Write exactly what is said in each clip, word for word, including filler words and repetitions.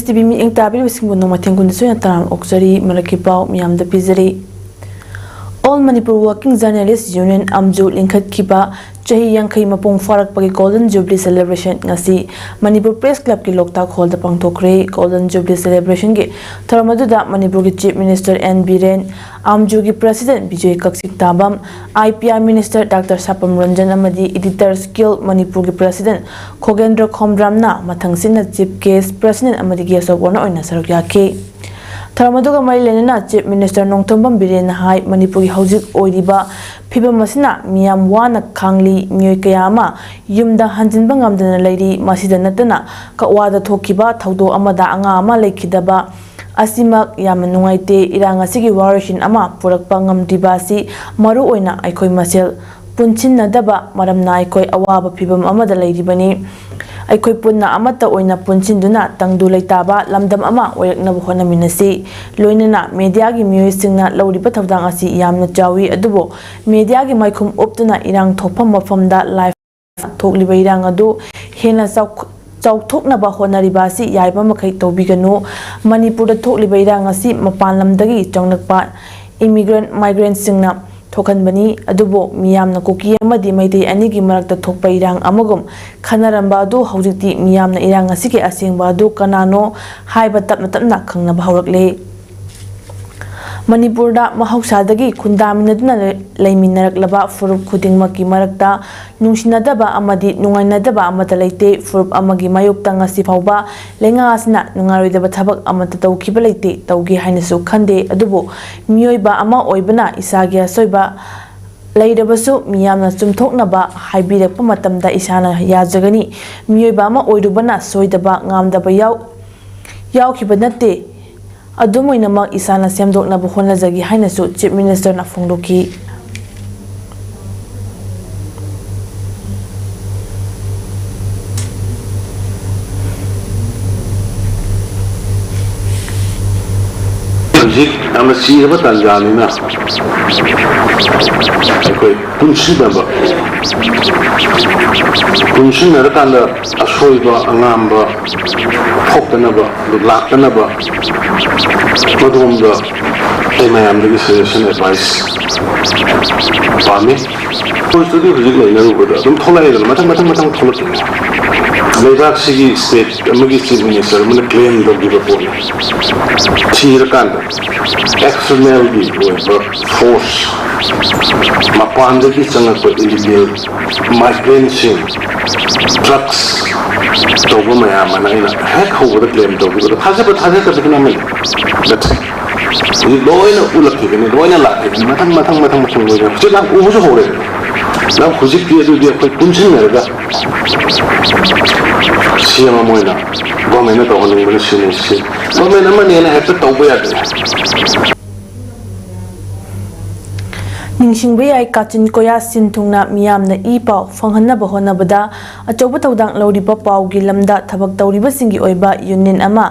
T V ꯃꯤꯠꯌꯦꯡ ꯇꯥꯕꯤꯔꯤꯕꯁꯤꯡꯕꯨ ꯅꯣꯡꯃꯥꯏꯊꯦꯝ ꯀꯨꯟꯗ ꯁꯣꯏꯅ ꯇꯔꯥꯝ ꯑꯣꯛꯆꯔꯤ꯫ ꯃꯔꯛꯀꯤ ꯄꯥꯎ ꯃꯤꯌꯥꯝꯗ ꯄꯤꯖꯔꯤ꯫ All Manipur Working Journalist Union, ꯑꯥꯝꯖꯨ, ꯂꯤꯡꯈꯠꯈꯤꯕ ꯆꯍꯤ ꯌꯥꯡꯈꯩ ꯃꯄꯨꯡ ꯐꯥꯔꯛꯄꯒꯤ Golden Jubilee Celebration ꯉꯁꯤ ꯃꯅꯤꯄꯨꯔ Press Clubꯀꯤ ꯂꯣꯛꯇꯥꯛ ꯍꯣꯜꯗ ꯄꯥꯡꯊꯣꯛꯈ꯭ꯔꯦ꯫ Golden Jubilee Celebrationꯒꯤ ꯊꯧꯔꯝ ꯑꯗꯨꯗ ꯃꯅꯤꯄꯨꯔꯒꯤ Chief Minister ꯑꯦꯟ ꯕꯤꯔꯦꯟ, ꯑꯥꯝꯖꯨꯒꯤ President Bijoy Kakching Tabam, I P R Minister doctor Sapam Ranjan ꯑꯃꯗꯤ Editors Guild ꯃꯅꯤꯄꯨꯔꯒꯤ President ꯈꯣꯒꯦꯟꯗ꯭ꯔ ꯈꯣꯝꯗ꯭ꯔꯥꯝꯅ ꯃꯊꯪꯁꯤꯠꯅ Chief Guest, President ꯑꯃꯗꯤ Guest of Honour ꯑꯣꯏꯅ ꯁꯔꯨꯛ ꯌꯥꯈꯤ꯫ ꯊꯧꯔꯝ ꯑꯗꯨꯒ ꯃꯔꯤ ꯂꯩꯅꯅ Chief Minister ꯅꯣꯡꯊꯣꯝꯕꯝ ꯕꯤꯔꯦꯟꯅ ꯍꯥꯏ, ꯃꯅꯤꯄꯨꯔꯒꯤ ꯍꯧꯖꯤꯛ ꯑꯣꯏꯔꯤꯕ ꯐꯤꯕꯝ ꯑꯁꯤꯅ ꯃꯤꯌꯥꯝ ꯋꯥꯅ ꯈꯥꯡꯂꯤ, ꯃꯤꯑꯣꯏ ꯀꯌꯥ ꯑꯃ ꯌꯨꯝꯗ ꯍꯟꯖꯤꯟꯕ ꯉꯝꯗꯅ ꯂꯩꯔꯤ꯫ ꯃꯁꯤꯗ ꯅꯠꯇꯅ ꯀꯛꯋꯥꯗ ꯊꯣꯛꯈꯤꯕ ꯊꯧꯗꯣꯛ ꯑꯃꯗ ꯑꯉꯥꯡ ꯑꯃ ꯂꯩꯈꯤꯗꯕ ꯑꯁꯤꯃꯛ ꯌꯥꯝꯅ ꯅꯨꯡꯉꯥꯏꯇꯦ꯫ ꯏꯔꯥꯡ ꯑꯁꯤꯒꯤ ꯋꯥꯔꯣꯏꯁꯤꯟ ꯑꯃ ꯄꯨꯔꯛꯄ ꯉꯝꯗ꯭ꯔꯤꯕ ꯑꯁꯤ ꯃꯔꯨ ꯑꯣꯏꯅ ꯑꯩꯈꯣꯏ ꯃꯁꯦꯜ ꯄꯨꯟꯁꯤꯟꯅꯗꯕ ꯃꯔꯝꯅ ꯑꯩꯈꯣꯏ ꯑꯋꯥꯕ ꯐꯤꯕꯝ ꯑꯃꯗ ꯂꯩꯔꯤꯕꯅꯤ꯫ ꯑꯩꯈꯣꯏ ꯄꯨꯟꯅ ꯑꯃꯠꯇ ꯑꯣꯏꯅ ꯄꯨꯟꯁꯤꯟꯗꯨꯅ ꯇꯪꯗꯨ ꯂꯩꯇꯥꯕ ꯂꯝꯗꯝ ꯑꯃ ꯑꯣꯏꯔꯛꯅꯕ ꯍꯣꯠꯅꯃꯤꯟꯅꯁꯤ꯫ ꯂꯣꯏꯅꯅ mediaꯒꯤ ꯃꯤꯑꯣꯏꯁꯤꯡꯅ ꯂꯧꯔꯤꯕ ꯊꯧꯗꯥꯡ ꯑꯁꯤ ꯌꯥꯝꯅ ꯆꯥꯎꯏ, ꯑꯗꯨꯕꯨ mediaꯒꯤ ꯃꯥꯏꯈꯨꯝ ꯎꯞꯇꯨꯅ ꯏꯔꯥꯡ ꯊꯣꯛꯐꯝ ꯃꯐꯝꯗ live ꯊꯣꯛꯂꯤꯕ ꯏꯔꯥꯡ ꯑꯗꯨ ꯍꯦꯟꯅ ꯆꯥꯎꯈ-, ꯆꯥꯎꯊꯣꯛꯅꯕ ꯍꯣꯠꯅꯔꯤꯕ ꯑꯁꯤ ꯌꯥꯔꯤꯕ ꯃꯈꯩ ꯇꯧꯕꯤꯒꯅꯨ꯫ ꯃꯅꯤꯄꯨꯔꯗ ꯊꯣꯛꯂꯤꯕ ꯏꯔꯥꯡ ꯑꯁꯤ ꯃꯄꯥꯟ ꯂꯝꯗꯒꯤ ꯆꯪꯂꯛꯄ immigrant, migrantꯁꯤꯡꯅ ꯊꯣꯛꯍꯟꯕꯅꯤ꯫ ꯑꯗꯨꯕꯨ ꯃꯤꯌꯥꯝꯅ ꯀꯨꯀꯤ ꯑꯃꯗꯤ ꯃꯩꯇꯩ ꯑꯅꯤꯒꯤ ꯃꯔꯛꯇ ꯊꯣꯛꯄ ꯏꯔꯥꯡ ꯑꯃꯒꯨꯝ ꯈꯟꯅꯔꯝꯕ ꯑꯗꯨ ꯍꯧꯖꯤꯛꯇꯤ ꯃꯤꯌꯥꯝꯅ ꯏꯔꯥꯡ ꯑꯁꯤꯒꯤ ꯑꯁꯦꯡꯕ ꯑꯗꯨ ꯀꯅꯥꯅꯣ ꯍꯥꯏꯕ ꯇꯞꯅ ꯇꯞꯅ ꯈꯪꯅꯕ ꯍꯧꯔꯛꯂꯦ꯫ ꯃꯅꯤꯄꯨꯔꯗ ꯃꯍꯧꯁꯥꯗꯒꯤ ꯈꯨꯟꯗꯥꯃꯤꯟꯅꯗꯨꯅ ꯂꯩꯃꯤꯟꯅꯔꯛꯂꯕ ꯐꯨꯔꯨꯞ ꯈꯨꯗꯤꯡꯃꯛꯀꯤ ꯃꯔꯛꯇ ꯅꯨꯡꯁꯤꯅꯗꯕ ꯑꯃꯗꯤ ꯅꯨꯡꯉꯥꯏꯅꯗꯕ ꯑꯃꯠꯇ ꯂꯩꯇꯦ꯫ ꯐꯨꯔꯨꯞ ꯑꯃꯒꯤ ꯃꯥꯌꯣꯛꯇ ꯉꯁꯤ ꯐꯥꯎꯕ ꯂꯩꯉꯥꯛ ꯑꯁꯤꯅ ꯅꯨꯡꯉꯥꯏꯔꯣꯏꯗꯕ ꯊꯕꯛ ꯑꯃꯠꯇ ꯇꯧꯈꯤꯕ ꯂꯩꯇꯦ, ꯇꯧꯒꯦ ꯍꯥꯏꯅꯁꯨ ꯈꯟꯗꯦ꯫ ꯑꯗꯨꯕꯨ ꯃꯤꯑꯣꯏꯕ ꯑꯃ ꯑꯣꯏꯕꯅ ꯏꯁꯥꯒꯤ ꯑꯁꯣꯏꯕ ꯂꯩꯔꯕꯁꯨ ꯃꯤꯌꯥꯝꯅ ꯆꯨꯝꯊꯣꯛꯅꯕ ꯍꯥꯏꯕꯤꯔꯛꯄ ꯃꯇꯝꯗ ꯏꯁꯥꯅ ꯌꯥꯖꯒꯅꯤ꯫ ꯃꯤꯑꯣꯏꯕ ꯑꯃ ꯑꯣꯏꯔꯨꯕꯅ ꯁꯣꯏꯗꯕ ꯉꯥꯝꯗꯕ ꯌꯥꯎ-, ꯌꯥꯎꯈꯤꯕ ꯅꯠꯇꯦ꯫ ꯑꯗꯨꯝ ꯑꯣꯏꯅꯃꯛ ꯏꯁꯥꯅ ꯁꯦꯝꯗꯣꯛꯅꯕ ꯍꯣꯠꯅꯖꯒꯦ ꯍꯥꯏꯅꯁꯨ Chief Ministerꯅ ꯐꯣꯡꯗꯣꯛꯈꯤ꯫ ꯍꯧꯖꯤꯛ ꯌꯥꯝꯅ ꯆꯤꯔꯕ ꯇꯥꯟꯖꯥꯅꯤꯅ ꯑꯩꯈꯣꯏ ꯄꯨꯟꯁꯤꯟꯅꯕ, ꯄꯨꯟꯁꯤꯟꯅꯔꯀꯥꯟꯗ ꯑꯁꯣꯏꯕ ꯑꯉꯥꯝꯕ ꯊꯣꯛꯇꯅꯕ, ꯑꯗꯨ ꯂꯥꯛꯇꯅꯕ, ꯃꯗꯣꯝꯗ ꯑꯩ ꯃꯌꯥꯝꯗꯒꯤ suggestion, advice ꯄꯥꯝꯃꯤ꯫ Force ꯇꯨꯗꯤ ꯍꯧꯖꯤꯛ ꯂꯩꯅꯔꯨꯕꯗ ꯑꯗꯨꯝ ꯊꯣꯛꯂꯛꯑꯦꯗꯅ, ꯃꯊꯪ ꯃꯊꯪ ꯃꯊꯪ ꯊꯣꯛꯂꯛꯈꯤꯅꯤ꯫ ꯂꯩꯕꯥꯛꯁꯤꯒꯤ state ꯑꯃꯒꯤ chief minister ꯑꯃꯅ claim ꯇꯧꯈꯤꯕ ꯄꯣꯠꯅꯤ꯫ ꯊꯤꯔꯀꯥꯟꯗ externalꯒꯤ ꯑꯣꯏꯕ force, ꯃꯄꯥꯟꯗꯒꯤ ꯆꯪꯉꯛꯄ illegal migrantꯁꯤꯡ, drugs ꯇꯧꯕ ꯃꯌꯥꯝ ꯑꯃ ꯑꯩꯅ ꯍꯦꯛ ꯍꯧꯕꯗ claim ꯇꯧꯈꯤꯕꯗꯣ ꯊꯥꯖꯕ ꯊꯥꯖꯗꯕꯗꯨꯅ ꯑꯃꯅꯤ꯫ That's it꯫ ꯍꯧꯖꯤꯛ ꯂꯣꯏꯅ ꯎꯠꯂꯛꯈꯤꯒꯅꯤ, ꯂꯣꯏꯅ ꯂꯥꯛꯈꯤꯒꯅꯤ, ꯃꯊꯪ ꯃꯊꯪ ꯃꯊꯪ ꯃꯊꯪ ꯂꯣꯏꯅ ꯍꯧꯖꯤꯛ ꯂꯥꯛ ꯎꯕꯁꯨ ꯍꯧꯔꯦ꯫ ꯅꯪ ꯍꯧꯖꯤꯛꯇꯤ ꯑꯗꯨꯗꯤ ꯑꯩꯈꯣꯏ ꯄꯨꯟꯁꯤꯟꯅꯔꯒ ꯁꯤ ꯑꯃ ꯃꯣꯏꯅ governmentꯅ ꯇꯧꯍꯟꯅꯤꯡꯕꯅ ꯁꯤꯅꯤ꯫ ꯁꯤ government ꯑꯃꯅꯦꯅ ꯍꯦꯛꯇ ꯇꯧꯕ ꯌꯥꯗꯦ꯫ ꯅꯤꯡꯁꯤꯡꯕ ꯌꯥꯏ, ꯀꯥꯆꯤꯟ ꯀꯣꯌꯥ ꯁꯤꯟ ꯊꯨꯡꯅ ꯃꯤꯌꯥꯝꯅ ꯏ ꯄꯥꯎ ꯐꯪꯍꯟꯅꯕ ꯍꯣꯠꯅꯕꯗ ꯑꯆꯧꯕ ꯊꯧꯗꯥꯡ ꯂꯧꯔꯤꯕ ꯄꯥꯎꯒꯤ ꯂꯝꯗ ꯊꯕꯛ ꯇꯧꯔꯤꯕꯁꯤꯡꯒꯤ ꯑꯣꯏꯕ union ꯑꯃ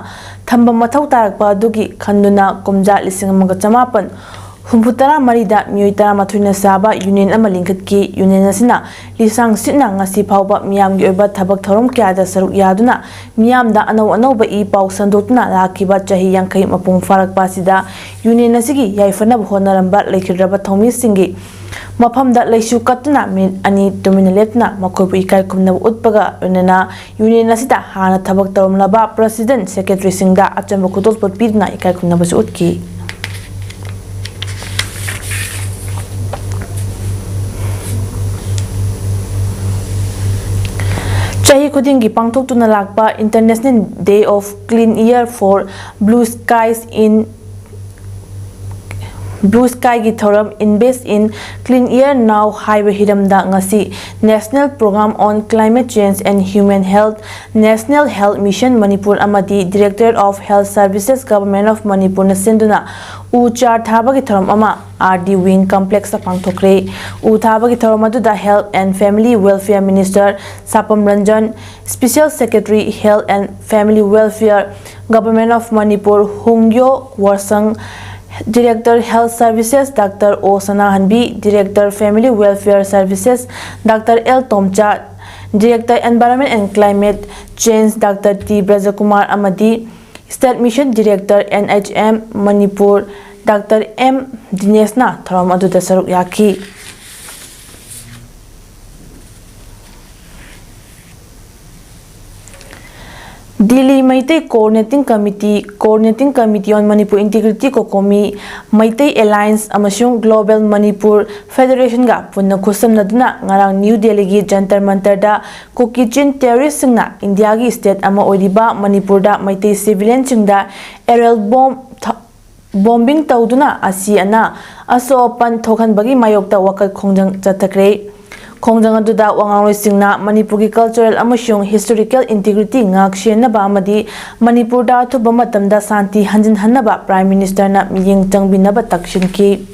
ꯊꯝꯕ ꯃꯊꯧ ꯇꯥꯔꯛꯄ ꯑꯗꯨꯒꯤ ꯈꯟꯗꯨꯅ ꯀꯨꯝꯖꯥ ꯂꯤꯁꯤꯡ ꯑꯃꯒ ꯆꯃꯥꯄꯟ ꯍꯨꯝꯐꯨ ꯇꯔꯥ ꯃꯔꯤꯗ ꯃꯤꯑꯣꯏ ꯇꯔꯥꯃꯥꯊꯣꯏꯅ ꯁꯥꯕ union ꯑꯃ ꯂꯤꯡꯈꯠꯈꯤ꯫ Union ꯑꯁꯤꯅ ꯂꯤꯁꯥꯡ ꯁꯤꯠꯅ ꯉꯁꯤ ꯐꯥꯎꯕ ꯃꯤꯌꯥꯝꯒꯤ ꯑꯣꯏꯕ ꯊꯕꯛ ꯊꯧꯔꯝ ꯀꯌꯥꯗ ꯁꯔꯨꯛ ꯌꯥꯗꯨꯅ ꯃꯤꯌꯥꯝꯗ ꯑꯅꯧ ꯑꯅꯧꯕ ꯏ ꯄꯥꯎ ꯁꯟꯗꯣꯛꯇꯨꯅ ꯂꯥꯛꯈꯤꯕ ꯆꯍꯤ ꯌꯥꯡꯈꯩ ꯃꯄꯨꯡ ꯐꯥꯔꯛꯄ ꯑꯁꯤꯗ union ꯑꯁꯤꯒꯤ ꯌꯥꯏꯐꯅꯕ ꯍꯣꯠꯅꯔꯝꯕ ꯂꯩꯈꯤꯗ꯭ꯔꯕ ꯊꯧꯃꯤꯁꯤꯡꯒꯤ ꯃꯐꯝꯗ ꯂꯩꯁꯨ ꯀꯠꯇꯨꯅ ꯃꯤꯅꯤꯠ ꯑꯅꯤ ꯇꯨꯃꯤꯟꯅ ꯂꯦꯞꯇꯨꯅ ꯃꯈꯣꯏꯕꯨ ꯏꯀꯥꯏ ꯈꯨꯝꯅꯕ ꯎꯠꯄꯒ ꯂꯣꯏꯅꯅ union ꯑꯁꯤꯗ ꯍꯥꯟꯅ ꯊꯕꯛ ꯇꯧꯔꯝꯂꯕ president, secretaryꯁꯤꯡꯗ ꯑꯆꯝꯕ ꯈꯨꯗꯣꯜꯄꯣꯠ ꯄꯤꯗꯨꯅ ꯏꯀꯥꯏ ꯈꯨꯝꯅꯕꯁꯨ ꯎꯠꯈꯤ꯫ ꯆꯍꯤ ꯈꯨꯗꯤꯡꯒꯤ ꯄꯥꯡꯊꯣꯛꯇꯨꯅ ꯂꯥꯛꯄ International Day of Clean Air for Blue Skies in Blue Skyꯒꯤ ꯊꯧꯔꯝ Invest in Clean Air Now ꯍꯥꯏꯕ ꯍꯤꯔꯝꯗ ꯉꯁꯤ National Program on Climate Change and Human Health, National Health Mission Manipur ꯑꯃꯗꯤ Directorate of Health Services, Government of Manipurꯅ ꯁꯤꯟꯗꯨꯅ ꯎ ꯆꯥꯔ ꯊꯥꯕꯒꯤ ꯊꯧꯔꯝ ꯑꯃ R D Wing Complexꯇ ꯄꯥꯡꯊꯣꯛꯈ꯭ꯔꯦ꯫ ꯎ ꯊꯥꯕꯒꯤ ꯊꯧꯔꯝ ꯑꯗꯨꯗ Health and Family Welfare Minister ꯁꯥꯄꯝ Ranjan, Special Secretary Health and Family Welfare Government of Manipur, Hungyo Warsang, Director Health Services, Doctor O Sanahanbi, Director Family Welfare Services, Doctor L Tomcha, Director Environment and Climate Change, Doctor T Brajakumar ꯑꯃꯗꯤ State Mission Director N H M Manipur, Doctor M ꯗꯤꯅꯦꯁꯅ ꯊꯧꯔꯝ ꯑꯗꯨꯗ ꯁꯔꯨꯛ ꯌꯥꯈꯤ꯫ Delhi Meitei Coordinating Committee, Coordinating Committee on Manipur Integrity, COCOMI, Meitei Alliance ꯑꯃꯁꯨꯡ Global Manipur Federation ꯒ ꯄꯨꯟꯅ ꯈꯨꯠꯁꯝꯅꯗꯨꯅ ꯉꯔꯥꯡ new ꯗꯤꯜꯂꯤꯒꯤ ꯖꯟꯇꯔ ꯃꯟꯇꯔꯗ ꯀꯨꯀꯤ ꯆꯤꯟ terrorist ꯁꯤꯡꯅ ꯏꯟꯗꯤꯌꯥꯒꯤ state ꯑꯃ ꯑꯣꯏꯔꯤꯕ ꯃꯅꯤꯄꯨꯔꯗ ꯃꯩꯇꯩ civilian ꯁꯤꯡꯗ aerial bomb ꯊ-, bombing ꯇꯧꯗꯨꯅ ꯑꯁꯤ ꯑꯅꯥ, ꯑꯁꯣꯛ ꯑꯄꯟ ꯊꯣꯛꯍꯟꯕꯒꯤ ꯃꯥꯌꯣꯛꯇ ꯋꯥꯀꯠ ꯈꯣꯡꯖꯪ ꯆꯠꯊꯈ꯭ꯔꯦ꯫ ꯈꯣꯡꯖꯪ ꯑꯗꯨꯗ ꯋꯥꯉꯥꯡꯂꯣꯏꯁꯤꯡꯅ ꯃꯅꯤꯄꯨꯔꯒꯤ cultural ꯑꯃꯁꯨꯡ historical integrity ꯉꯥꯛ ꯁꯦꯟꯅꯕ ꯑꯃꯗꯤ ꯃꯅꯤꯄꯨꯔꯗ ꯑꯊꯨꯕ ꯃꯇꯝꯗ ꯁꯥꯟꯇꯤ ꯍꯟꯖꯤꯟꯍꯟꯅꯕ Prime Minister ꯅ ꯃꯤꯠꯌꯦꯡ ꯆꯪꯕꯤꯅꯕ ꯇꯛꯁꯤꯟꯈꯤ꯫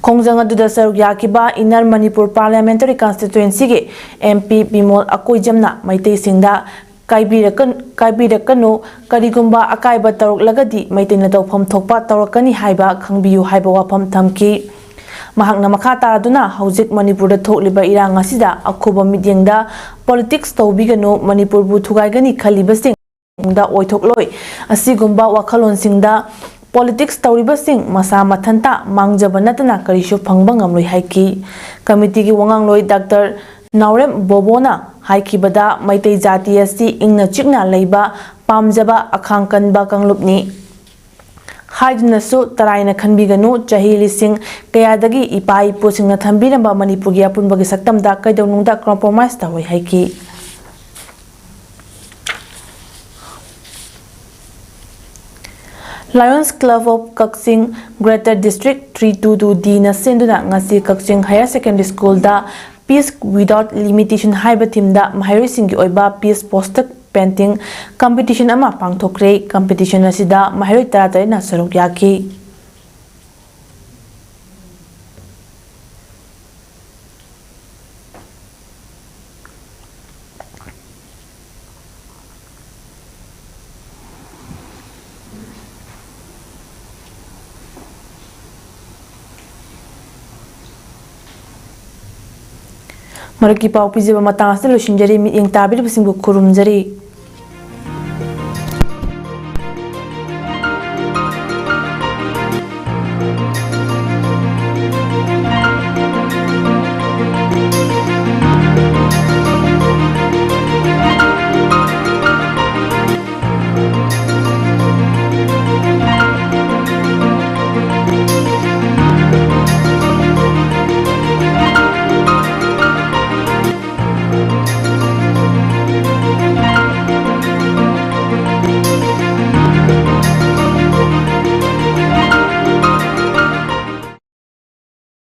ꯈꯣꯡꯖꯪ ꯑꯗꯨꯗ ꯁꯔꯨꯛ ꯌꯥꯈꯤꯕ Inner Manipur Parliamentary Constituency ꯒꯤ M P ꯕꯤꯃꯣꯜ ꯑꯀꯣꯏꯖꯝꯅ ꯃꯩꯇꯩꯁꯤꯡꯗ ꯀꯥꯏꯕꯤꯔꯛꯀ-, ꯀꯥꯏꯕꯤꯔꯛꯀꯅꯨ, ꯀꯔꯤꯒꯨꯝꯕ ꯑꯀꯥꯏꯕ ꯇꯧꯔꯛꯂꯒꯗꯤ ꯃꯩꯇꯩꯅ ꯇꯧꯐꯝ ꯊꯣꯛꯄ ꯇꯧꯔꯛꯀꯅꯤ ꯍꯥꯏꯕ ꯈꯪꯕꯤꯌꯨ ꯍꯥꯏꯕ ꯋꯥꯐꯝ ꯊꯝꯈꯤ꯫ ꯃꯍꯥꯛꯅ ꯃꯈꯥ ꯇꯥꯗꯨꯅ ꯍꯧꯖꯤꯛ ꯃꯅꯤꯄꯨꯔꯗ ꯊꯣꯛꯂꯤꯕ ꯏꯔꯥꯡ ꯑꯁꯤꯗ ꯑꯈꯨꯕ ꯃꯤꯠꯌꯦꯡꯗ politics ꯇꯧꯕꯤꯒꯅꯨ, ꯃꯅꯤꯄꯨꯔꯕꯨ ꯊꯨꯒꯥꯏꯒꯅꯤ ꯈꯜꯂꯤꯕꯁꯤꯡ ꯇꯨꯡꯗ ꯑꯣꯏꯊꯣꯛꯂꯣꯏ꯫ ꯑꯁꯤꯒꯨꯝꯕ ꯋꯥꯈꯜꯂꯣꯟꯁꯤꯡꯗ politics ꯇꯧꯔꯤꯕꯁꯤꯡ ꯃꯁꯥ ꯃꯊꯟꯇ ꯃꯥꯡꯖꯕ ꯅꯠꯇꯅ ꯀꯔꯤꯁꯨ ꯐꯪꯕ ꯉꯝꯂꯣꯏ ꯍꯥꯏꯈꯤ꯫ Committee ꯒꯤ ꯋꯥꯉꯥꯡꯂꯣꯏ Doctor ꯅꯥꯎꯔꯦꯝ ꯕꯣꯕꯣꯅ ꯍꯥꯏꯈꯤꯕꯗ, ꯃꯩꯇꯩ ꯖꯥꯇꯤ ꯑꯁꯤ ꯏꯪꯅ ꯆꯤꯛꯅ ꯂꯩꯕ ꯄꯥꯝꯖꯕ ꯑꯈꯥꯡ ꯀꯟꯕ ꯀꯥꯡꯂꯨꯞꯅꯤ ꯍꯥꯏꯗꯨꯅꯁꯨ ꯇꯔꯥꯏꯅ ꯈꯟꯕꯤꯒꯅꯨ꯫ ꯆꯍꯤ ꯂꯤꯁꯤꯡ ꯀꯌꯥꯗꯒꯤ ꯏꯄꯥ ꯏꯄꯨꯁꯤꯡꯅ ꯊꯝꯕꯤꯔꯝꯕ ꯃꯅꯤꯄꯨꯔꯒꯤ ꯑꯄꯨꯟꯕꯒꯤ ꯁꯛꯇꯝꯗ ꯀꯩꯗꯧꯅꯨꯡꯗ compromise ꯇꯧꯔꯣꯏ ꯍꯥꯏꯈꯤ꯫ Lions Club of Kakching, Greater District three two two D ꯅ ꯁꯤꯟꯗꯨꯅ ꯉꯁꯤ ꯀꯛꯆꯤꯡ Higher Secondary School ꯗ Peace Without Limitation ꯍꯥꯏꯕ theme ꯗ ꯃꯍꯩꯔꯣꯏꯁꯤꯡꯒꯤ ꯑꯣꯏꯕ peace poster painting competition ꯑꯃ ꯄꯥꯡꯊꯣꯛꯈ꯭ꯔꯦ꯫ Competition ꯑꯁꯤꯗ ꯃꯍꯩꯔꯣꯏ ꯇꯔꯥꯇꯔꯦꯠꯅ ꯁꯔꯨꯛ ꯌꯥꯈꯤ꯫ ꯃꯔꯛꯀꯤ ꯄꯥꯎ ꯄꯤꯖꯕ ꯃꯇꯥꯡ ꯑꯁꯤꯗ ꯂꯣꯏꯁꯤꯟꯖꯔꯤ꯫ ꯃꯤꯠꯌꯦꯡ ꯇꯥꯕꯤꯔꯤꯕꯁꯤꯡꯕꯨ ꯈꯨꯔꯨꯝꯖꯔꯤ꯫